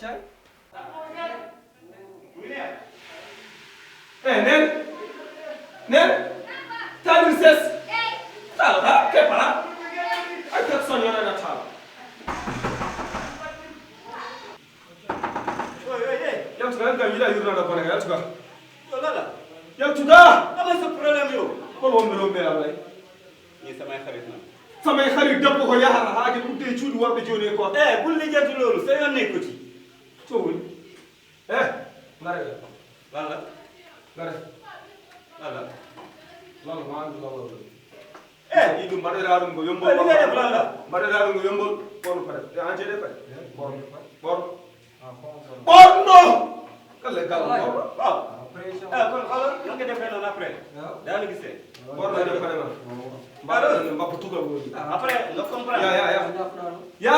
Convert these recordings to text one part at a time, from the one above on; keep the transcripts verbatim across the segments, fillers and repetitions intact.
Cay. Eh, nen. Nen. Talir ses. Tala, ha, kepala. Ay, kat son yona na tala. Yaltuga, kam yiɗa yurnaɗo bone, yaltuga. Yo, Lala. Yaltuga! Aɗa so problème yo. Hol wonɓe ɗo mbeya lay? Ni samay xarit na. Samay xarit debbo ko yahata haa ken udde e cuuɗi worɓe jooni e koota. Eh, bul lijjanti loolu, sa yoon nekkoti. To woni? Eh, ngare ɓe. Lala. Ngare. Lala. Lala, ma andu lala woni. Eh, iɗum mbaɗoɗa ɗum ko yombol. Mbaɗoɗa ɗum ko yombol. Ɓorno pare. E an ceede pare. Ɓorno. Ɓorno. Ɓorno! Kala e kala ɓorno. Waaw. Eh, kon xoolal, nan nga defee noonu après. Daanu gisee. Ɓorno e pare ma. Mbaɗa ɗum mbappa tugal woni. Après, nga comprendre. Ya, ya, ya. Ya.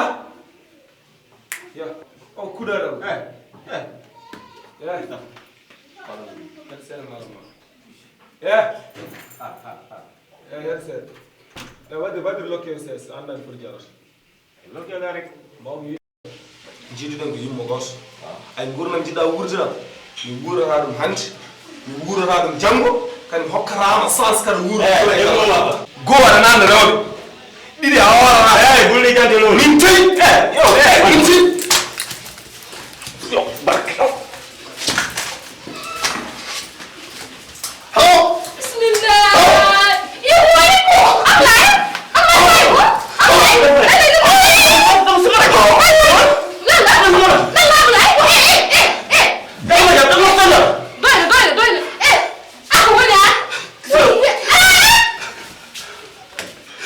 Ya. O kuɗaɗo. Eh, eh. Ya. Pardon. Merci, madame. Ya. Ah, ah, ah. Ya, ya, c'est. Eh, waɗde, waɗde lokke ses, andan pour jarata. Lokke la rek. Mawmi. Jiiduɗen ko yumma gooto. Ay, nguurndam jiɗɗa wuurdira. Mi wuurata ɗum hannde. Mi wuurata ɗum janngo. Kadi mi hokkataama chance kadi wuurdude. Eh, ɗum e kala. Goo waɗanaande rewɓe. Ɗiɗi a hoorata. Eh, bul lijjanti loolu. Min toyi. Eh, yo, eh, min toyi. Yo, barke. Bismillah. Ibu, ibu. Ablaye. Ablaye, ibu. Ablaye. Ablaye, ibu. Ablaye. Nana, nana, Ablaye. Eh, eh, eh, eh. Doyna, doyna, doyna. Eh, ako woni an? Eh.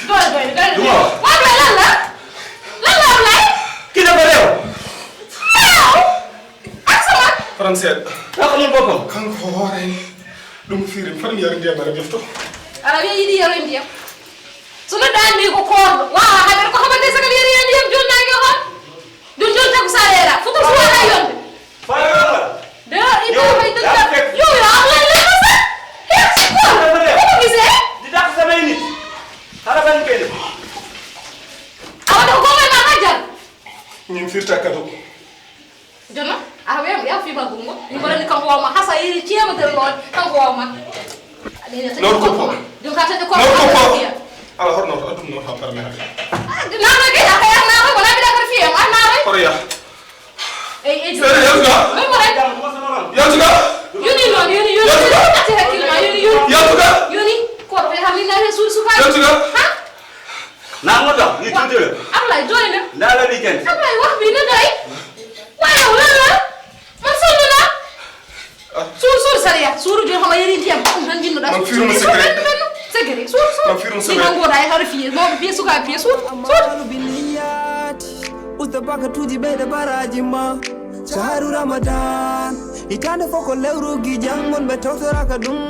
Doole, doole, doole. Ɗum o? Wa Ablaye, lan la? Lan la, Ablaye? Kii dafa réew? Réew? Ak sama? Français. Nga xamul boppam. Kanko hoore ni. Ɗum fiiri, fan mi yari ndiyam, ara jofto. Ara, wiya yiɗi yaro ndiyam. So neɗɗo anndi ko koorɗo, waawa haɓere ko haɓande sagal yari ndiyam, jooni naange o hon. Ɗum ɗon tagu sa reera, foto suwa hay yonde. Fare wala? De, ita Yo, fay ɗum ya tan. Fek. Yo, yo, Ablaye, le ko sa? He, ko? Fare wala? Ko ko gisee? Di dàq samay nit. Xala ban kene. Awa, ɗo ko may ma hajal. Min firta kado. Jono, a we, ya fi ma gungo. Ni ko ni kanko wa ma hasa yiri ciyama de lool, kanko wa ma. Nawr ko po. Ɗum ka tan ko Nawr ko po. Ala horno to, ɗum no ha parle ha. Naaro ke, a kaya naaro, wala bila kar fiye, a naaro. Korea. Ey, ey, Sere, yaltuga. Ɗum ko rek. Yaltuga. Yoni non, yoni, yoni. Yaltuga. Yoni, yoni. Yaltuga. Yoni, ko to hamina he su su ka. Yaltuga. Ha? Na mo da, ni tutu. Ablaye, jooni na. Nda la weekend. Ablaye, wax bi na doy. Waaye, wala. Man sonn naa. Suur, suur, Sariya. Suuru jooy, xama yéen itam. Nan jënd daal. Man fiiruma secret. Secret, suur, suur. Man fiiruma secret. Ni nango daay, xara fiye. Mo fiye, suka fiye, suur, suur. Amalu bi niyaati. Usta bakatuuji ɓeyde baraaji ma. Shahru Ramadan. Hitaande fof ko lewru gi janngon ɓe tawtoraaka ɗum.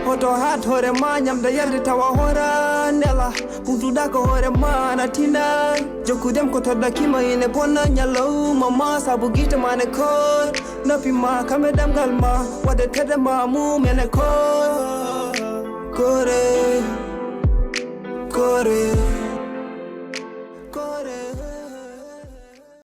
Hoto haat hoore ma ñamde yarde tawa hoora nela. Ɓuutuɗa ko hoore ma na tinay. Jokkudem ko toɗɗa kima ine bonna ñalawma ma sabu gite ma ne koy. Noppi ma kame damgal ma waɗde tedde ma mum ene koy. Kore, kore.